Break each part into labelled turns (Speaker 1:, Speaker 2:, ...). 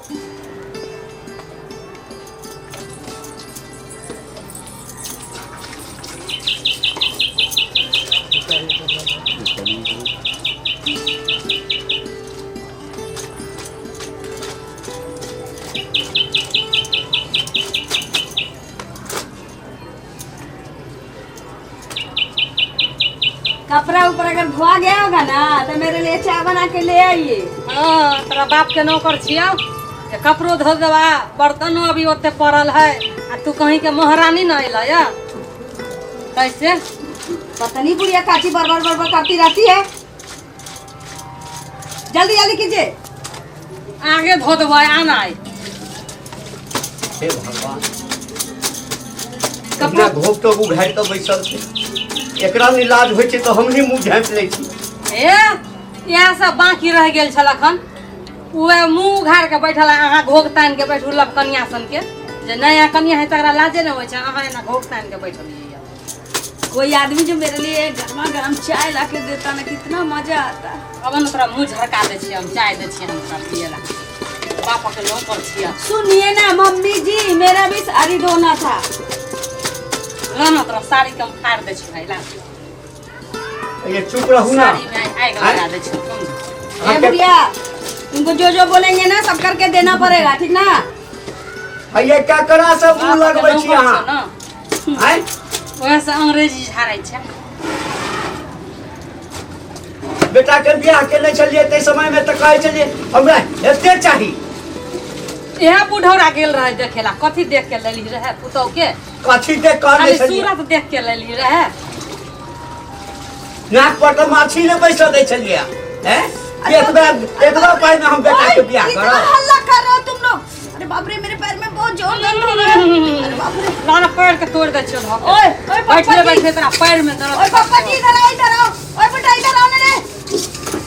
Speaker 1: कपड़ा ऊपर अगर धोआ गया होगा ना तो मेरे लिए चाय बना के ले आइए।
Speaker 2: हाँ, तोरा बाप के नौकर छियौ जे कपड़ो धो देबा, बर्तनो अभी ओते पड़ल है आ तू कहीं के महारानी न अइल या कैसे?
Speaker 1: पता नहीं बुढ़िया काची बड़बड़ बड़बड़ करती रहती है। जल्दी जल्दी कीजिए।
Speaker 2: आगे धो देबै, आना आइ।
Speaker 3: हे भगवान, कपड़ा घोप तो उघारि कऽ बैसल छै, एकरा नहि लाज होइ छै तऽ हमही मुँह झाँपि लै छी।
Speaker 2: ए इएह सब बाकी रहि गेल छल अखन, उएह मुँह उघारि कऽ बैठल आ अहाँ घोघ तानि कऽ बैठू लग कनिया सनके, जे नया कनिया है तकरा लाजे नहि होइ छै, अहाँ एना घोघ तानि कऽ बैठलियै।
Speaker 1: कोई आदमी जो मेरे लिए गर्मा गर्म चाय ला के देता ना, कितना मजा आता।
Speaker 2: अब हम तोरा मुँह झरका दै छियै, हम चाय दै छियै हम तोरा पियै ला, बापा के नौकर छियै।
Speaker 1: सुनिए ना मम्मी जी, मेरा भी साड़ी धोना था।
Speaker 2: ला ना तोरा साड़ी के हम फाड़ दै छियै भाई, ला।
Speaker 3: ये चुप रहू ना,
Speaker 2: साड़ी में आगि लगा दै छियै।
Speaker 1: ए बुढ़िया, तुमको जो जो बोलेंगे ना सब करके देना पड़ेगा, ठीक ना?
Speaker 3: ये क्या करा सब मुँह लगबै छी अहाँ? आँय?
Speaker 2: ओएह से अंग्रेजी झाड़ै छै।
Speaker 3: बेटा के बियाह केने छलियै ताहि समय में तऽ कहै छलियै हमरा एते चाही।
Speaker 2: इएह बुढ़ौरा गेल रहे देखेला, कथी देख के लेली रहे पुतहु के?
Speaker 3: कथी देख के
Speaker 2: खाली
Speaker 3: छलियै?
Speaker 2: सूरत देख के लेली रहे।
Speaker 3: नाक पर तऽ माछी नहि बैसऽ दै छलियै हैं? एतबा एतबा पाइ में हम बेटा के बियाह
Speaker 1: इतना
Speaker 3: करब?
Speaker 1: हल्ला कर रहे हो तुम लोग। अरे बाप रे, मेरे पैर में बहुत जोर दर्द हो रहा है। अरे बाप रे।
Speaker 2: लाना पैर के तोड़ दै छियौ धऽ के।
Speaker 1: ओए ओए पापा
Speaker 2: बैठले
Speaker 1: जी।
Speaker 2: बैठले तोरा पैर में दर्द।
Speaker 1: ओए पापा जी, इधर आओ, इधर आओ। ओए बेटा इधर आओ ना रे,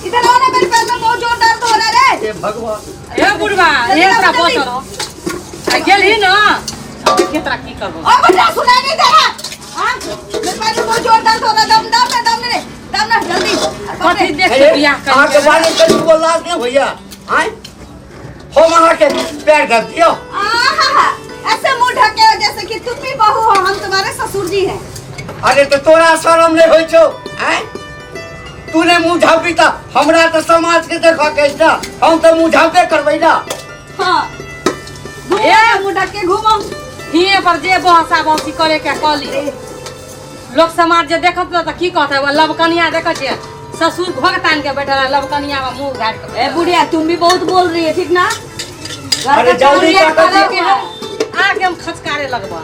Speaker 1: इधर आओ ना, मेरे पैर में बहुत जोर दर्द हो रहा है रे।
Speaker 3: हे भगवान।
Speaker 2: हे बुढ़वा,
Speaker 1: जल्दी
Speaker 2: हे
Speaker 1: आओ,
Speaker 2: तोरा
Speaker 1: जल्दी।
Speaker 2: बचल हो। आ गेलही ना, अब देखिए तोरा की करबो।
Speaker 1: ओए बेटा सुनाई नहीं दे रहा। हाँ, मेरे पैर में बहुत जोर दर्द हो रहा है। दम दम ना, दम ना रे, दम ना, जल्दी। अरे बाप रे।
Speaker 2: कथी देख के बियाह कर?
Speaker 3: अहाँके बारे कनिको लाज नहि होइया? आँय, हम अहाँके पैर दब दियौ?
Speaker 1: आहा, ऐसे मुंह ढके हो जैसे कि तुम भी बहू हो, हम तुम्हारे ससुर जी हैं।
Speaker 3: अरे तो तोरा शरम नहीं होइ छौ? आँय, तू ने मुँह झाँपी तऽ हमरा तऽ समाज के देखऽ के अछि ना, हम तऽ मुँह झाँपबे करबै ना।
Speaker 1: हाँ, घूमो ना, मुंह ढक के घूमो।
Speaker 2: हिये पर जे बहसा बहसी करे के कऽ लियौ। लोक समाज जे देखत न तऽ की कहतै? वो लवकनिया देखै छियै, ससुर घोघ तानि के बैठल है, लवकनिया में मुंह गाड़ि के।
Speaker 1: ए बुढ़िया, तुम भी बहुत बोल रही है, ठीक ना? घर
Speaker 3: अरे
Speaker 1: का
Speaker 3: जल्दी
Speaker 1: काम
Speaker 3: का
Speaker 1: करो।
Speaker 2: के हम आके हम खचकारे लगबा।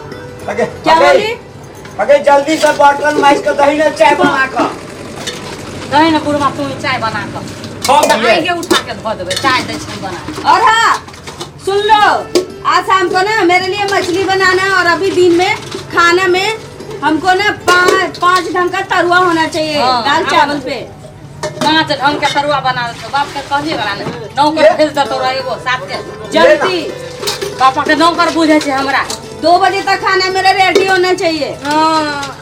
Speaker 3: अगे,
Speaker 1: क्या
Speaker 3: अगे,
Speaker 1: बोली?
Speaker 3: अगे जल्दी से बर्तन माइज के दही ने चाय बना कऽ
Speaker 2: दही ने बुढ़वा, तू चाय बना कऽ
Speaker 3: हम
Speaker 2: तऽ
Speaker 3: पियै।
Speaker 2: आइगे उठा के धो देबै, चाय दै छी बना।
Speaker 1: और हाँ सुन लो, आज शाम को ना मेरे लिए मछली बनाना और अभी दिन में खाना में हमको ना पाँच पाँच ढंग का तरुआ होना चाहिए।
Speaker 2: हाँ,
Speaker 1: दाल
Speaker 2: हाँ।
Speaker 1: चावल पे
Speaker 2: पाँच ढंग के तरुआ बना देतौ। बाप के कहलियै बना नौकर भेज देतौ रह एगो साथे।
Speaker 1: जल्दी।
Speaker 2: बापा के नौकर बुझै छै हमरा।
Speaker 1: 2 बजे तक खाना मेरा रेडी होना चाहिए।
Speaker 2: हाँ,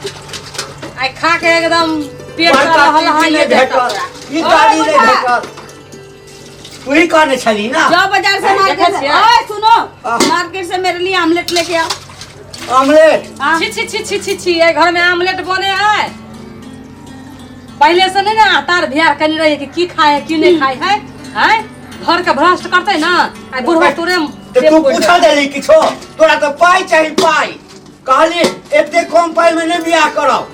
Speaker 2: आइ खा के एकदम पेट
Speaker 3: बड़का
Speaker 2: रहल
Speaker 3: चीज
Speaker 2: है
Speaker 3: नहि भेटल, ई
Speaker 1: ओए
Speaker 3: गाड़ी नहि
Speaker 1: बुढ़ा।
Speaker 3: भेटल। तू ही कहने छली ना?
Speaker 1: जाओ बाजार से
Speaker 2: देखै
Speaker 1: मार्केट से।
Speaker 2: छियै?
Speaker 1: ओए सुनो,
Speaker 3: आह।
Speaker 1: मार्केट से मेरे लिए आमलेट लेके आओ।
Speaker 3: ऑमलेट?
Speaker 1: हाँ।
Speaker 2: छी छी छी छी छी छी, एहि घर में आमलेट बने है? पहले से नहीं ना तार भियार कनी रही कि की खाए है की नहीं खाए है? हैं, घर के भ्रष्ट करते ना आई बुढ़वा तोरे।
Speaker 3: तऽ तू पूछल देली किछो? तोरा तऽ पाइ चाही पाइ। कहली एते कम पाइ में नहि बियाह करब।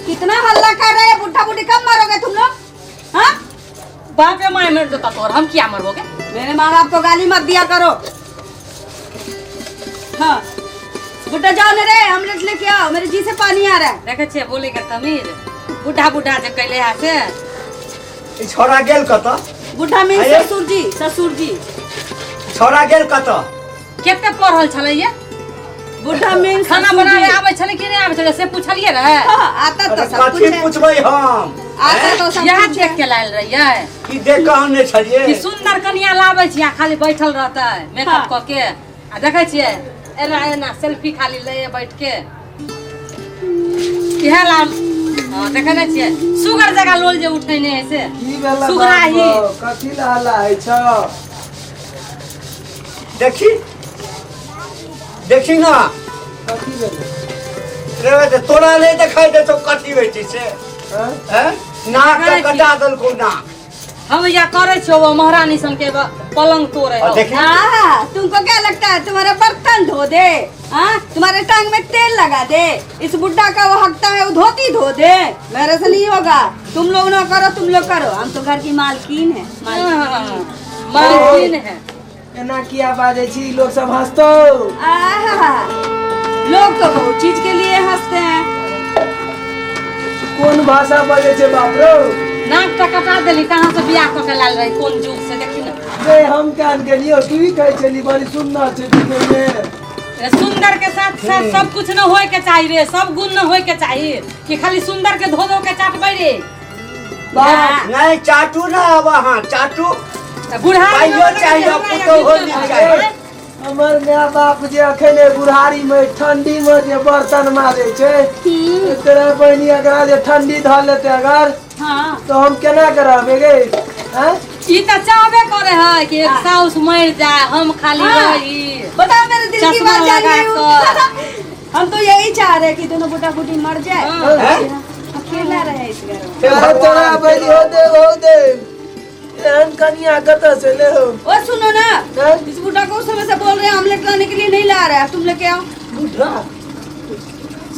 Speaker 1: कितना हल्ला कर रहे हैं बुढ़ा बुढ़ी, कब मारोगे तुम लोग? हाँ,
Speaker 2: बापे माय मर देता तोर, हम क्या मरबोगे?
Speaker 1: मेरे माँ बाप को गाली मत दिया करो। हाँ बुढ़ा जाओ ना रे, आमलेट लेके आओ, मेरे जी से पानी आ रहा है।
Speaker 2: देखे छियै बोले के तमीज, बुढ़ा बुढ़ा जे कैले है से।
Speaker 3: ई छोरा गेल कतऽ?
Speaker 1: बुढ़ा मीन
Speaker 3: अरे।
Speaker 1: ससुर जी, ससुर जी।
Speaker 3: छोरा गेल कतऽ?
Speaker 2: कते पढ़ल छलै ये?
Speaker 1: बुढ़ा मीन
Speaker 2: खाना
Speaker 1: ससुर
Speaker 2: बनावे
Speaker 1: जी।
Speaker 2: आबै छलै कि नहि आबै छलै से पुछलियै रहे?
Speaker 1: हाँ, आता तो
Speaker 3: अरे
Speaker 1: सब कुछ
Speaker 3: कथी
Speaker 1: है।
Speaker 3: पूछबै हम?
Speaker 1: आता तो सब
Speaker 2: इएह
Speaker 1: कुछ
Speaker 2: देख
Speaker 1: है।
Speaker 2: के लायल रहियै
Speaker 3: ई देख कऽ आनने छलियै
Speaker 2: कि सुंदर कनिया लाबै छी आ खाली बैठल रहतै मेकअप
Speaker 1: हाँ।
Speaker 2: कऽ के, आ देखै छियै एना एना सेल्फी खाली लैए बैठ के, इएह ला। हाँ, देखै नहि छियै सुगर जगह लोल जे उठेने है से
Speaker 4: की भेलै
Speaker 2: सुगराही।
Speaker 4: बाबू? कथी ला हल्ला होइ छौ?
Speaker 3: देखी देखी ना।
Speaker 4: कथी भेलै?
Speaker 3: रे ते तोरा नहीं देखाई दे छौ कथी होइ छै से।
Speaker 4: हाँ?
Speaker 3: हैं? नाक के कटा देलकौ नाक।
Speaker 2: हम या करे छो वो महारानी सन के पलंग तोड़े
Speaker 3: और
Speaker 2: हौ।
Speaker 3: देखी
Speaker 1: हाँ, तुमको क्या लगता है तुम्हारा बर्तन धो दे, हाँ तुम्हारे टांग में तेल लगा दे, इस बुड्ढा का वो हकता है वो धोती धो दे, मेरे से नहीं होगा। तुम लोग ना करो, तुम लोग करो, हम तो घर की मालकिन है।
Speaker 2: हाँ, मालकिन है।
Speaker 4: एना किया बाजै छी, लोग सब हंसतौ।
Speaker 1: आहा, लोग तो बहुत चीज के लिए हंसते हैं।
Speaker 4: कोन भाषा बजै छै बाप रो?
Speaker 2: नाक तऽ कटा देली, कहाँ से बियाह कऽ के लायल रही, कोन जुग से देखी ना।
Speaker 4: रे हम कान गेलियो, तू ही कहै छली बड़ी सुंदर छै देखै मे।
Speaker 2: रे, सुंदर के साथ साथ सब कुछ न होय के चाहिए रे, सब गुण न होय के चाहिए कि खाली सुंदर के धो धो के चाटबै रे।
Speaker 4: बाप
Speaker 3: नहीं चाटू ना अब अहाँ चाटू।
Speaker 2: तऽ बुढ़ारी
Speaker 3: पाइयो
Speaker 2: मे
Speaker 3: चाहिए,
Speaker 2: हमरा
Speaker 3: पुतोहो
Speaker 2: या
Speaker 3: नहि चाहिए।
Speaker 4: हमर my बाप जे अखने बुढ़ारी में ठंडी में जे बर्तन मारे छै, तेरा बहिनी अगर जे ठंडी धऽ लेतै अगर
Speaker 1: हाँ
Speaker 4: तो हम केना करबै गे? हैं?
Speaker 2: ई तऽ चाहबे करे है कि एक साउस मर जाए हम खाली
Speaker 1: हाँ।
Speaker 2: रही।
Speaker 1: बताओ मेरे दिल की
Speaker 2: चश्मा
Speaker 1: बात जान
Speaker 2: लगा
Speaker 1: गई हूँ। हम तो यही चाह रहे हैं कि दोनों बुढ़ा बुढ़ी मर जाए,
Speaker 2: हाँ।
Speaker 3: हैं?
Speaker 1: अकेला रहे इस घर में।
Speaker 3: हे
Speaker 4: अरे तोरा
Speaker 3: भगवान।
Speaker 4: बहिनी हो दे हो दे, एहन कनिया कतऽ से ले हो?
Speaker 1: और सुनो ना,
Speaker 4: हैं?
Speaker 1: इस बुढ़ा को उस समय से बोल रहे हैं ऑमलेट लाने के लिए, नहीं ला रहा है, तुम लेके आओ।
Speaker 4: बुढ़ा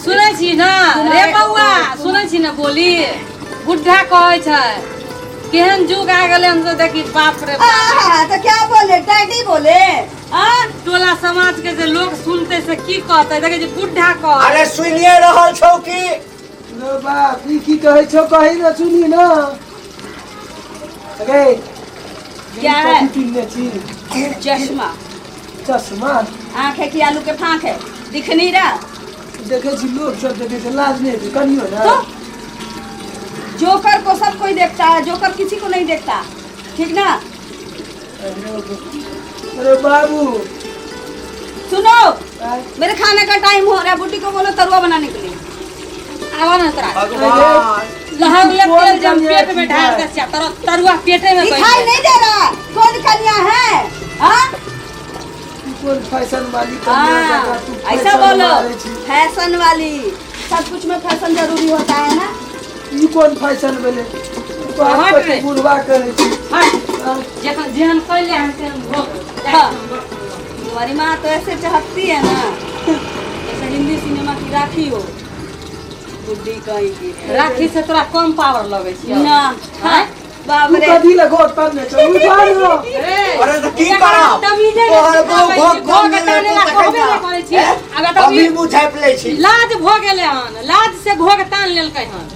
Speaker 2: सुनै छी ना रे बौआ, सुनै छी ना बोली, बुढ़ा कहै छै केहन जुग आ गेलै हम सब देखी बाप रे बाप।
Speaker 1: आहा, तो क्या बोले, डैडी बोले? हाँ?
Speaker 2: टोला समाज के जे लोग सुनते से की कहते, देखे जे बुढ़ा कह।
Speaker 3: अरे सुनिए रहल छौ की?
Speaker 4: रे बाप, ई की कहै छौ कही ना, सुनी ना। अरे
Speaker 1: क्या है?
Speaker 4: कथी पिन्हने छी?
Speaker 1: चश्मा।
Speaker 4: चश्मा?
Speaker 1: आँख है कि आलू के फाँक है, दिख नहीं रहा?
Speaker 4: देखै छी लोग सब देखै छै, लाज नहि हेतै कनियो ना?
Speaker 1: तो जोकर को सब कोई देखता है, जोकर किसी को नहीं देखता, ठीक ना?
Speaker 4: अरे बाबू
Speaker 1: सुनो, मेरे खाने का टाइम हो रहा है, बुड्ढी को बोलो तरुआ बनाने के लिए।
Speaker 2: आवा ना तोरा
Speaker 3: भगवान
Speaker 2: लहंग ले
Speaker 4: कोन
Speaker 2: तेल जम
Speaker 4: कनिया
Speaker 2: पेट में
Speaker 4: छी
Speaker 2: ढार
Speaker 4: भाई?
Speaker 2: दे छिया, तोरा तरुआ पेटे में
Speaker 1: दिखाई
Speaker 2: बैठ
Speaker 1: नहीं दे रहा कौन कन्या है? हाँ?
Speaker 4: तू कोन फैशन वाली कनिया
Speaker 1: हाँ,
Speaker 4: जकाँ तू
Speaker 1: ऐसा
Speaker 4: फैशन
Speaker 1: बोलो,
Speaker 4: मारै छी?
Speaker 1: फैशन वाली, सब कुछ में फैशन जरूरी होता है ना।
Speaker 4: ई कोन फैशन भेलै? बाप
Speaker 2: हट रे।
Speaker 4: के बुढ़वा कहै छी।
Speaker 2: हट।
Speaker 4: हाँ?
Speaker 2: जखन जेहन कैले हन तेहन भोग।
Speaker 1: हाँ। तुम्हारी माँ तो ऐसे चहकती है ना जैसे हिंदी सिनेमा की राखी हो, बुढ़ी कहीं की है।
Speaker 2: राखी से तोरा कम पावर लगै छियौ।
Speaker 1: ना
Speaker 2: हाँ?
Speaker 1: बाप
Speaker 4: तू
Speaker 1: रे।
Speaker 4: कथी लए गोट पारने छौ? उठा ना।
Speaker 2: ए,
Speaker 3: अरे तऽ की
Speaker 2: एकरा
Speaker 3: करब?
Speaker 2: तमीजे नहि
Speaker 3: तोहर
Speaker 2: सिखाबै
Speaker 3: बहू
Speaker 2: छी,
Speaker 3: घोघ
Speaker 2: घोघ
Speaker 3: कम
Speaker 2: ताने ला
Speaker 3: लेलकौ
Speaker 2: कहबे
Speaker 3: तखन
Speaker 2: नहि
Speaker 3: ना।
Speaker 2: करै छी।
Speaker 3: हैं?
Speaker 2: आब तऽ
Speaker 3: हमही मुँह झाँपि लै छी।
Speaker 2: लाज भऽ गेलै हन, लाज से घोघ तान लेलकै हन।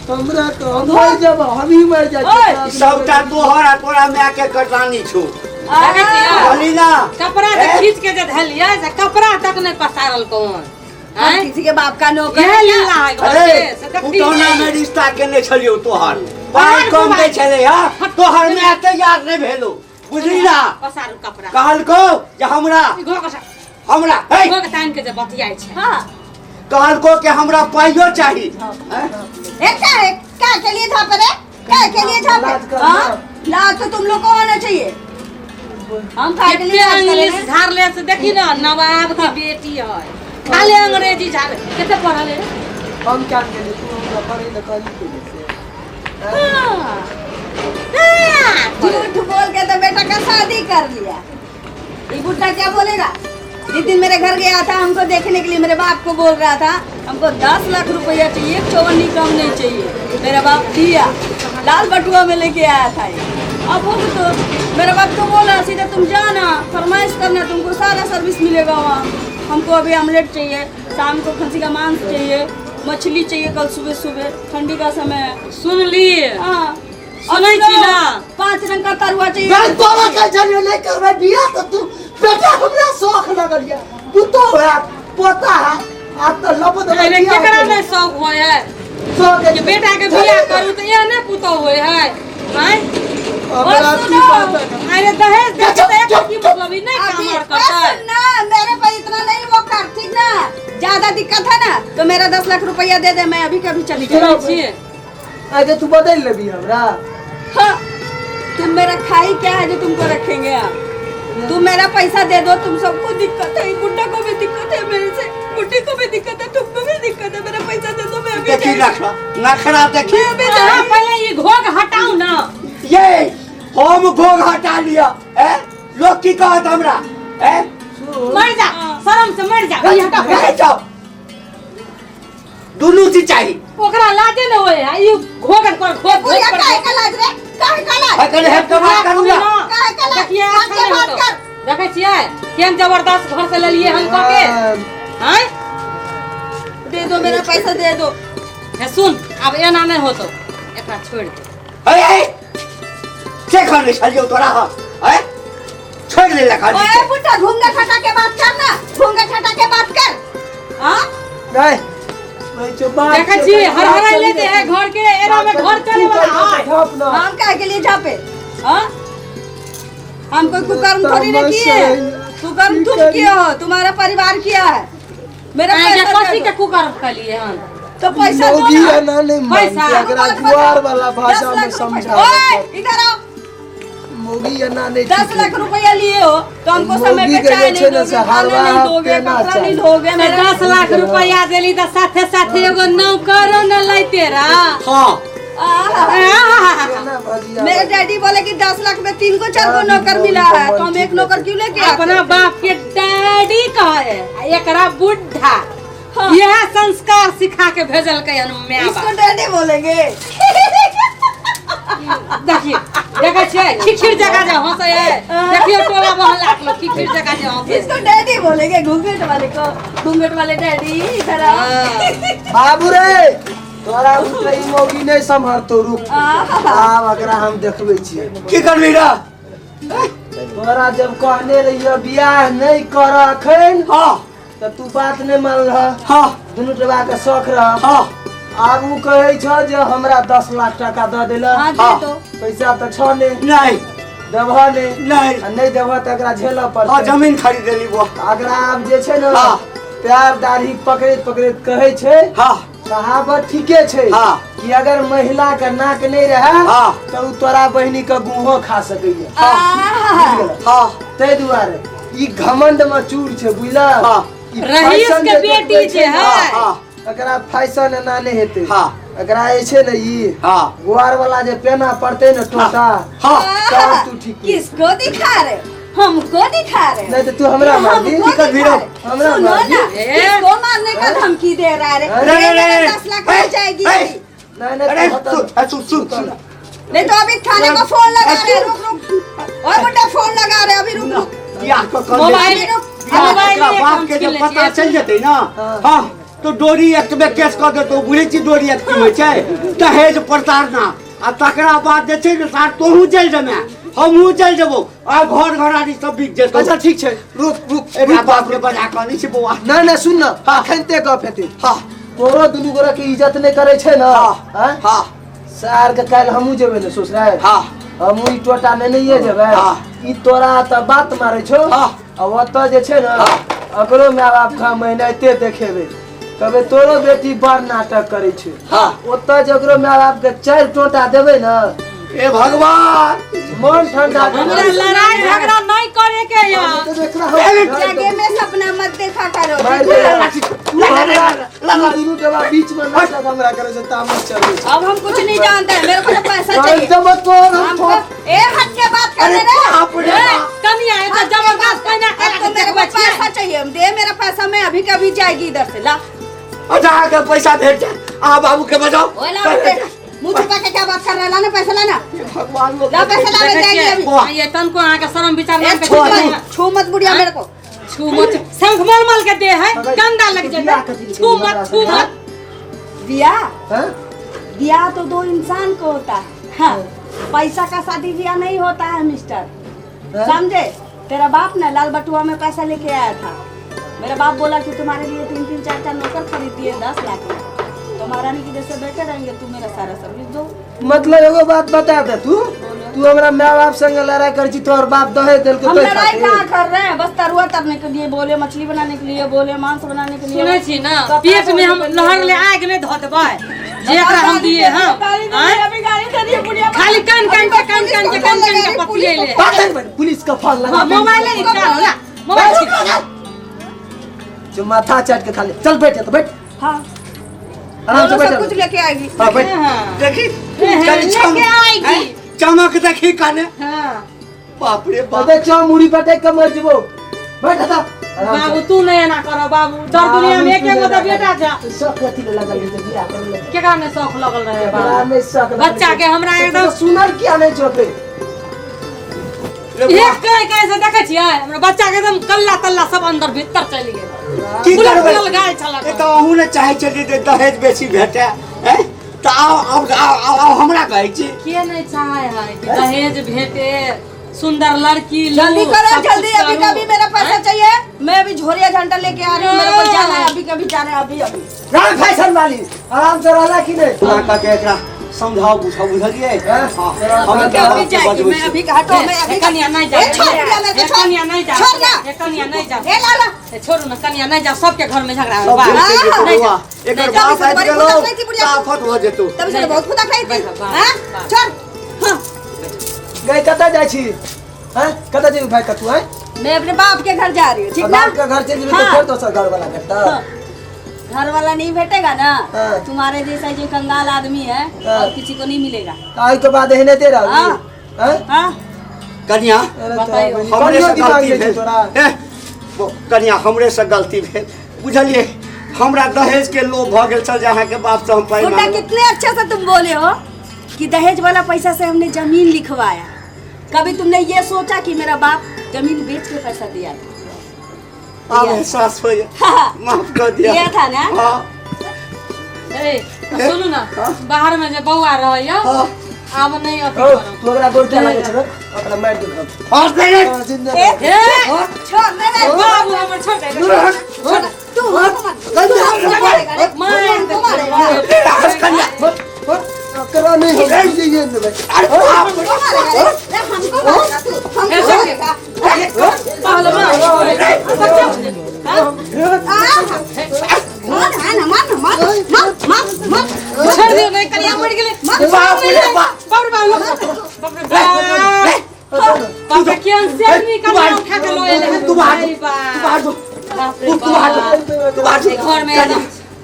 Speaker 4: हमरा तऽ हम मरि जेबौ, हमही मरि जाइ
Speaker 1: ओए,
Speaker 4: छियै।
Speaker 3: सबटा तोहर आ तोरा माय के करदानी छौ।
Speaker 2: देखै छी ना?
Speaker 3: कहली ना।
Speaker 2: कपड़ा जे
Speaker 3: हैं?
Speaker 2: खींच के जे धलियै से कपड़ा तक नहि पसारल कौन।
Speaker 1: हम
Speaker 2: आँय?
Speaker 1: किसी के बाप का नौकर
Speaker 2: इएह
Speaker 1: है क्या?
Speaker 2: लीला है घर
Speaker 3: अरे
Speaker 2: के, से देखती
Speaker 3: पुतौना
Speaker 2: नहि।
Speaker 3: में रिश्ता केने छलियौ तोहर, पाइ कम दै छलै हँ, तोहर माय तैयार नहि भेलौ, बुझली ना?
Speaker 2: पसारू कपड़ा।
Speaker 3: कहलकौ जे हमरा
Speaker 2: ई घोघ
Speaker 3: हमरा हे
Speaker 2: घोघ तानि के जे बतियाइ छै।
Speaker 1: हाँ।
Speaker 3: कहलकौ कि हमरा पाइयो चाही। हैं?
Speaker 1: एक क्या है, क्या के लिए झापे रे, क्या के लिए
Speaker 4: लाज
Speaker 1: झापे?
Speaker 4: कर
Speaker 1: हाँ?
Speaker 4: ना।
Speaker 1: लाज तो तुम लोग को होना चाहिए, हम खाए के लिए
Speaker 2: कते
Speaker 1: लाज
Speaker 2: इंग्लिश
Speaker 1: करेंगे।
Speaker 2: झाड़ले से देखी ना, नवाब के बेटी है, खाली अंग्रेजी झाड़े। कते पढ़ल है?
Speaker 4: हम क्या गेलियै? तू हमरा पढ़ै लए कहली के नहि से?
Speaker 1: हाँ। झूठ बोल के तो बेटा का शादी कर लिया। ये बुढ़ा क्या बोलेगा? जिस दिन मेरे घर गया था हमको देखने के लिए, मेरे बाप को बोल रहा था हमको 10 लाख रुपया चाहिए, एक चौवन्नी कम नहीं चाहिए। मेरा बाप दिया, लाल बटुआ में लेके आया था ये। अब वो तो मेरा बाप को बोला सीधा तुम जाना फरमाइश करना, तुमको सारा सर्विस मिलेगा वहाँ। हमको अभी आमलेट चाहिए, शाम को खसी का मांस चाहिए, मछली चाहिए कल सुबह सुबह, ठंडी का समय है।
Speaker 2: सुनली?
Speaker 1: हाँ।
Speaker 2: सुनै छी ना?
Speaker 1: 5 रंग का तरुआ चाहिए।
Speaker 5: नहीं तोरा कहै छलियौ नहि करबै बियाह तऽ तू बेटा हमरा शौख लगल यऽ, पुतोहु हैत, पोता हैत, आब तऽ लप देबै
Speaker 2: अरे
Speaker 5: बियाह
Speaker 2: केकरा
Speaker 5: के।
Speaker 2: नहि शौक होइ है
Speaker 5: शौक
Speaker 2: कि बेटा के बियाह करू तऽ एहने पुतोहु होइ है? आँय?
Speaker 4: हमरा
Speaker 1: और
Speaker 4: की
Speaker 1: सुनो।
Speaker 4: बात है?
Speaker 2: अरे दहेज दे के तऽ एकर की मतलब? ई नहि
Speaker 1: अभी
Speaker 2: काम आर
Speaker 1: ए,
Speaker 2: करतै।
Speaker 1: सुन ना, मेरे पे इतना नहीं वो कर, ठीक ना? ज्यादा दिक्कत है ना तो मेरा 10 लाख रुपया दे दे, मैं अभी कभी चली
Speaker 2: सुनै
Speaker 1: जाऊँ।
Speaker 2: छियै?
Speaker 4: आगे तू बदलि लेबही हमरा?
Speaker 1: हाँ, तुम मेरा खाई क्या है जो तुमको रखेंगे आप? तुम मेरा पैसा दे दो। तुम सबको दिक्कत है, बुड्ढा को भी दिक्कत है, मेरे से बुड्ढी को भी दिक्कत है, तुमको भी दिक्कत है। मेरा पैसा दे दो, मैं अभी
Speaker 3: देखी
Speaker 1: जाएगी।
Speaker 3: नखरा नखरा देखी।
Speaker 1: मैं अभी
Speaker 2: अहाँ
Speaker 1: जाएगी।
Speaker 2: पहिले ई घोघ हटाउ ना।
Speaker 3: ये हम घोघ हटा लिया ए लोग की कहत हमरा ए
Speaker 2: मर जा, शरम से मर जा। ई हटाउ।
Speaker 3: रह जाओ, दुनू चीज चाही।
Speaker 2: ओकरा लाजे न होय है ई घोघ पर घोघ घोघ
Speaker 1: बुढ़िया
Speaker 2: पर
Speaker 1: काहे का लाज रे, काहे का लाज?
Speaker 3: अकल है तो बात करूंगा।
Speaker 1: काहे का लाज?
Speaker 2: देखिए
Speaker 1: बात
Speaker 2: अच्छा
Speaker 1: के
Speaker 2: नहीं
Speaker 1: बात
Speaker 2: होतो।
Speaker 1: कर।
Speaker 2: देखै छियै केहन जबरदस्त घर से लेलिए हम कऽ के आँय।
Speaker 1: दे दो मेरा पैसा दे दो।
Speaker 2: हे सुन, आब एना नहि होतो, एकरा छोड़ि दे।
Speaker 3: ए ए से खाने छलियो तोरा हम ए छोड़ ले लखा।
Speaker 1: ओए बुड्ढा, घूंघट हटा के बात कर ना, घूंघट हटा के बात कर। हाँ
Speaker 4: नहीं कहै छौ बात
Speaker 2: देखै
Speaker 4: छै,
Speaker 2: छी
Speaker 4: कनि
Speaker 2: हरहराइ
Speaker 4: बात
Speaker 2: लेते है घर के, एना में घर चले
Speaker 4: तू
Speaker 2: वाला
Speaker 4: कहियो
Speaker 2: है।
Speaker 4: तऽ झाँप ना।
Speaker 1: हम काहे के लिए झापे? हाँ हम कोई कुकर्म थोड़ी ना किए हैं। कुकर्म तुम किए हो, तुम्हारा परिवार किया है। मेरा
Speaker 2: आँय जे
Speaker 1: पैसा
Speaker 2: कथी
Speaker 1: दे
Speaker 2: के
Speaker 1: दो।
Speaker 2: कुकर्म केलिए हन?
Speaker 1: तो पैसा दो
Speaker 4: मौगी
Speaker 1: ना।
Speaker 4: एना नहि
Speaker 2: पैसा।
Speaker 4: मानतै, एकरा
Speaker 1: बात बताओ।
Speaker 4: जुआर वाला
Speaker 1: 10
Speaker 4: भाषा में
Speaker 1: लाख रुपया।
Speaker 4: समझा।
Speaker 1: ओए इधर आओ।
Speaker 4: मौगी एना नहि
Speaker 1: 10
Speaker 4: ठीक
Speaker 1: लाख रुपया लिए हो तो हमको समय
Speaker 4: मौगी
Speaker 1: पे
Speaker 4: के
Speaker 1: चाय
Speaker 4: जे छै
Speaker 1: नहीं
Speaker 4: ने
Speaker 1: दोगे,
Speaker 4: से
Speaker 1: खाना
Speaker 4: हरवाहा
Speaker 1: नहीं दोगे,
Speaker 4: पेना
Speaker 1: कपड़ा
Speaker 4: चाही।
Speaker 1: नहीं धोगे।
Speaker 2: से
Speaker 1: मेरा
Speaker 2: 10 लाख रुपया देली तऽ साथे साथे एगो नौकरो न लैते रह।
Speaker 3: हां
Speaker 1: आहा।
Speaker 4: एना भजिया।
Speaker 1: मेरे डैडी बोले कि 10 लाख में 3 को 4 को नौकर मिला है, तो हम एक नौकर क्यों लेके आते?
Speaker 2: अपना बाप के डैडी कहे आ एकरा बुढ़ा। यह संस्कार सिखा के भेजलकै हन my
Speaker 1: इसको
Speaker 2: बाप।
Speaker 1: डैडी बोलेंगे।
Speaker 2: देखिए देखै छियै खिखिर जकाँ जे हँसै है। देखियौ टोला मोहल्ला के लोग खिखिर जकाँ जे हँसै।
Speaker 1: इसको डैडी बोलेंगे, घूंघट वाले को, घूंघट वाले डैडी इधर आओ।
Speaker 4: बाबू रे, तोरा उठे ई मौगी नहि सम्हरतौ, रुक।
Speaker 1: आहा।
Speaker 4: आब एकरा हम देखबै छियै।
Speaker 3: की करबी रे?
Speaker 4: तोरा जब कहने रहियो बियाह नहि कर अखन
Speaker 3: हां
Speaker 4: तऽ तू बात नहि मानलह।
Speaker 3: हां
Speaker 4: दुनू टबा के शौख रह।
Speaker 3: हां
Speaker 4: आब उ कहै छौ जे हमरा 10 लाख टाका दऽ देला।
Speaker 1: हाँ दे दो।
Speaker 4: पैसा तऽ छौ ने?
Speaker 3: नहीं।
Speaker 4: देबह ने?
Speaker 3: नहीं।
Speaker 4: आ नहि देबह तऽ एकरा झेलऽ
Speaker 3: हां
Speaker 4: पड़तै।
Speaker 3: जमीन खरीद लेली वो।
Speaker 4: एकरा आब जे छै ने
Speaker 3: हाँ।
Speaker 4: प्यार दाढ़ी पकड़ैत पकड़ैत कहै छै।
Speaker 3: हां
Speaker 4: कहावत ठीके छै
Speaker 3: हाँ।
Speaker 4: कि अगर महिला के नाक नहि रहै
Speaker 3: हाँ।
Speaker 4: तऽ उ तोरा बहिनी के गुहो खा सकैया।
Speaker 1: आहा।
Speaker 3: हां
Speaker 4: ताहि दुआरे ई घमंड में चूर छै, बुझलह?
Speaker 3: हाँ।
Speaker 4: ई
Speaker 2: रईस
Speaker 4: फैशन
Speaker 2: के
Speaker 4: जे
Speaker 2: बेटी
Speaker 4: देखबै
Speaker 2: जे
Speaker 4: ने,
Speaker 2: है।
Speaker 3: हां
Speaker 4: एकरा फैशन एना नहि हेतै।
Speaker 3: हाँ।
Speaker 4: एकरा जे छै ने ई
Speaker 3: हाँ।
Speaker 4: गुआर वाला जे पेना पड़तै ने टोटा
Speaker 3: हां
Speaker 4: तब तू ठीक हेतै।
Speaker 1: किसको दिखा रहे? हमको दिखा रहे?
Speaker 4: नहीं तो तू हमरा मार दी।
Speaker 1: हमको
Speaker 3: की कर
Speaker 1: दिखा
Speaker 3: वीरो?
Speaker 1: रहे?
Speaker 4: हमरा
Speaker 1: सुनो
Speaker 4: मार दी।
Speaker 1: ना,
Speaker 2: ए?
Speaker 1: किसको मारने का धमकी दे रहा है रे?
Speaker 4: अरे,
Speaker 1: मेरे
Speaker 3: अरे, अरे,
Speaker 1: 10 लाख मिल जाएगी
Speaker 3: ए,
Speaker 1: अभी।
Speaker 4: नहीं नहीं
Speaker 3: अरे
Speaker 4: तू हटा
Speaker 3: सुन सुन सुन सुन।
Speaker 1: नहीं तो अभी थाने को फोन लगा रहे। रुक रुक, ओए बुड्ढा फोन लगा रहे अभी, रुक रुक।
Speaker 3: बियाह कऽ कऽ
Speaker 2: मोबाइल
Speaker 1: अभी रुक।
Speaker 2: मोबाइल
Speaker 3: एकरा बाप के जब पता चलि जेतै ना, हाँ तो डोरी एक्ट में केस कऽ देतौ। बुझै छी डोरी एक्ट की होइ छै? दहेज प्रताड़ना। आ तकरा बाद जे छै ने सार तोहू चलि जेमे, हमहूँ चलि जेबौ आ घर घरारी सब बिक जेतौ।
Speaker 4: अच्छा ठीक छै, रुक रुक।
Speaker 3: एकरा बाप के बजा कऽ आनै छी बौआ।
Speaker 4: नहीं नहीं सुन ना, अखन ते गप हेतै।
Speaker 3: हाँ
Speaker 4: तोरो दुनू गोरा के इज्जत नहीं करे छै ना?
Speaker 3: हाँ
Speaker 4: हाँ?
Speaker 3: हाँ
Speaker 4: सार के काल्हि हमहूँ जेबै ने ससुराल।
Speaker 3: हाँ
Speaker 4: हमहूँ ई टोटा नेनैये जेबै।
Speaker 3: हाँ।
Speaker 4: ई तोरा तऽ बात मारै छौ।
Speaker 3: हाँ।
Speaker 4: आ ओतऽ जे छै ने
Speaker 3: हाँ।
Speaker 4: ओकरो my बाप के हम एनाहिते देखेबै, कहबै तोरो बेटी बड़ नाटक करै छै।
Speaker 3: हाँ।
Speaker 4: ओतऽ जे ओकरो my बाप के 4 टोटा देबै ने,
Speaker 3: ए भगवान,
Speaker 4: मन ठंडा कर
Speaker 2: हमरा लड़ाई झगड़ा नहीं करे के या।
Speaker 1: जगह में सपना मत देखा करो।
Speaker 4: मारि दे। तू हमरा तू दुनू टबा बीच में नाटक हमरा करे छै, तामस चढ़ै छै।
Speaker 1: अब हम कुछ नहीं जानते हैं, मेरे को तो पैसा चाहिए।
Speaker 4: जब तोर हम
Speaker 1: हमको ए हट के बात कर
Speaker 3: अरे
Speaker 1: रहे।
Speaker 3: बाप रे बाप।
Speaker 2: कनिया ये तो जबरदस्त कनिया
Speaker 1: अब तो मेरे को पैसा चाहिए, दे मेरा पैसा, मैं अभी कभी जाएगी इधर से ला।
Speaker 3: अच्छा आके पैसा भेज जा, आ बाबू के बजाओ।
Speaker 1: ओए ला बेटे, मुंह छुपा के क्या बात कर रहा है? लाना पैसा, लाना।
Speaker 3: भगवान लोग
Speaker 1: ला पैसा ला, मैं जाएगी अभी।
Speaker 2: ये तनको अहाँ के शरम विचार
Speaker 1: ए,
Speaker 2: नाम के
Speaker 1: छू मत, छू मत बुढ़िया मेरे को।
Speaker 2: छू मत, शंख मल मल के दे है, गंदा लग जाए। छू मत, छू मत।
Speaker 1: बियाह
Speaker 4: हाँ?
Speaker 1: बियाह तो 2 इंसान को होता है। हाँ, पैसा का शादी ब्याह नहीं होता है मिस्टर, समझे? तेरा बाप ना लाल बटुआ में पैसा लेके आया था। मेरा बाप बोला कि तुम्हारे लिए 3 3 4 4 नौकर खरीद दिए 10 लाख में, तो महारानी की जैसे बैठे रहेंगे, तू मेरा सारा सर्विस दो।
Speaker 4: मतलब एगो बात बता दे, तू तू हमरा my बाप संग लड़ाई कर छी, तोहर बाप दहेज देलको
Speaker 1: हम
Speaker 4: तोय
Speaker 1: लड़ाई
Speaker 4: खातिर।
Speaker 1: कहाँ कर रहे हैं? बस तरुआ तरने के लिए बोले, मछली बनाने के लिए बोले, मांस बनाने के लिए।
Speaker 2: सुनै छी ना,
Speaker 1: कपड़ा
Speaker 2: पेट में हम
Speaker 1: धोने के लिए
Speaker 2: लहर ले
Speaker 1: बोले।
Speaker 2: आग में धऽ देबै। जे एकरा हम दिए हां
Speaker 1: अभी गाली दे रही है बुढ़िया
Speaker 2: खाली कान कान के कान कान के कान कान के पतिएले
Speaker 4: पुलिस का फोन लगा
Speaker 2: मोबाइल नहीं निकाल मोबाइल
Speaker 4: जो माथा चाट के खा ले चल बैठ तो बैठ
Speaker 1: हां
Speaker 4: आराम से बैठ
Speaker 1: सब कुछ लेके आएगी
Speaker 4: हां बैठ
Speaker 3: देखी
Speaker 2: लेके आएगी
Speaker 3: चमक देखी काने
Speaker 2: हां
Speaker 3: बाप रे बाप
Speaker 4: अबे चौ मुड़ी पटे के मर जबो बैठ था
Speaker 2: बाबू तू नहीं एना करो बाबू दर दुनिया में एक एगो त बेटा जा
Speaker 4: शौक अथी लगल है बियाह कर ले
Speaker 2: केकरा में शौक लगल रहे बाबू
Speaker 4: नहीं शौक
Speaker 2: बच्चा के हमरा एकदम
Speaker 4: सुनर किया नहीं चोपे
Speaker 2: एक कहे कहे से देखै छियै हमरा बच्चा के एकदम कल्ला तल्ला सब अंदर भीतर चलि गेल
Speaker 3: की करबै
Speaker 2: गाय छलक
Speaker 3: ए त अहूँ ने चाहै छलियै जे दहेज बेसी भेटै हैं त आउ आउ आउ हमरा कहै छी
Speaker 2: के नहीं चाहे है कि दहेज भेटे सुंदर लड़की
Speaker 1: जल्दी करो जल्दी अभी कभी मेरा पैसा चाहिए मैं अभी झोरिया झंडा लेके आ रही हूँ मेरे को जाना है अभी कभी जाना है अभी अभी
Speaker 4: राम फैशन वाली आराम से रहला कि नहीं
Speaker 3: लड़का के एकरा समझाओ बुझाओ बुझलिए हां
Speaker 1: हम अभी जाएगी मैं अभी हटो मैं अभी
Speaker 2: कन्या नहीं जा
Speaker 1: छोड़ मेरे को
Speaker 2: कन्या नहीं जा
Speaker 1: छोड़ ना
Speaker 2: कन्या नहीं जा
Speaker 1: ए लाला
Speaker 2: छोड़ू ना कन्या नहीं जा सबके घर में झगड़ा हो
Speaker 3: बा एकर बाप आबि गेलो आफत भ जेतो
Speaker 1: तब से बहुत खुदा खाई थी हां छोड़ हां
Speaker 4: गई कत जाय छी हैं कत जेबी भाई कतू हैं
Speaker 1: मैं अपने बाप के घर जा रही हूँ ठीक ना
Speaker 4: बाप के घर चल जेबी तो फिर दोसर घर वाला भेटता
Speaker 1: घर वाला नहीं भेटेगा ना तुम्हारे जैसा जो कंगाल आदमी है और किसी को नहीं मिलेगा
Speaker 4: आई के बाद एहने दे रहा हां
Speaker 1: हां
Speaker 3: कन्या हमरे से गलती भेल कन्या हमरे से गलती भेल बुझलिए हमरा दहेज के लोभ भ गेल छल जे अहाँ के बाप से हम पाई
Speaker 1: मांगलो कितने अच्छा से तुम बोले हो कि दहेज वाला पैसा से हमने जमीन लिखवाया कभी तुमने ये सोचा कि मेरा बाप जमीन बेच के पैसा दिया था
Speaker 3: अब एहसास हो माफ कर दिया
Speaker 1: दिया था ना
Speaker 3: हां
Speaker 2: ए सुनू ना बाहर में जे बौआ रहैया आब नहीं अथी करो
Speaker 4: तू ओकरा गोटे लगे छो ओकरा मार दे
Speaker 3: और नहीं
Speaker 1: ए छोड़ नहीं
Speaker 2: बाबू हमर छोड़ दे
Speaker 1: छोड़ तू हमको मारेगा रे हमको मारेगा
Speaker 4: करा नहीं हो ये नहीं भाई
Speaker 3: अरे बाप
Speaker 1: रे हमको मारेगा तू हमको मारेगा
Speaker 2: छोड़ दियो नहीं कलिया मर गेलै
Speaker 3: बाप रे बाप
Speaker 2: बाप रे बाप रे बाप रे केहन से आदमी कलिया उठा के लो एले
Speaker 3: तू बाहर तू बाहर
Speaker 2: बाप रे बाप
Speaker 3: तू बाहर
Speaker 2: घर में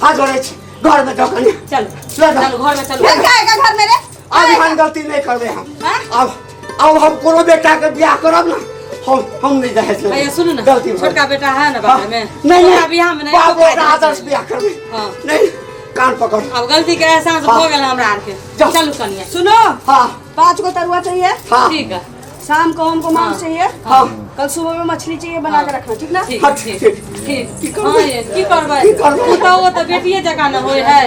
Speaker 3: हाथ जोड़ै छी घर में जाओ कन्या
Speaker 2: चल चल घर में चल
Speaker 1: फिर आएगा घर मेरे
Speaker 3: अब हम गलती नहीं करबे हम अब हम कोनो बेटा के बियाह करब ना हम नहीं दहेज लेबै
Speaker 2: भैया सुनू ना
Speaker 3: गलती
Speaker 2: छोटका बेटा है ना बाप में
Speaker 3: नहीं नहीं
Speaker 2: बियाह में नहीं
Speaker 3: बाप आदर्श बियाह करबे
Speaker 2: हां
Speaker 3: नहीं कान पकड़
Speaker 2: अब गलती के एहसास हो गेल हमरा आर के चलू कन्या
Speaker 1: सुनो
Speaker 3: हां
Speaker 1: 5 को तरुआ चाहिए
Speaker 3: हां
Speaker 2: ठीक है
Speaker 1: शाम को हमको मांस चाहिए
Speaker 3: हां
Speaker 1: कल सुबह में मछली चाहिए बना के रखना ठीक ना
Speaker 2: ठीक ठीक ठीक हां ये की करबै उ त ओ त बेटिए जकाँ न होय है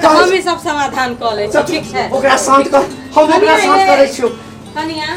Speaker 2: हम ही सब समाधान क लै छी ठीक छै
Speaker 3: ओकरा शांत कर हम ओकरा शांत करै छियौ
Speaker 2: कन्या।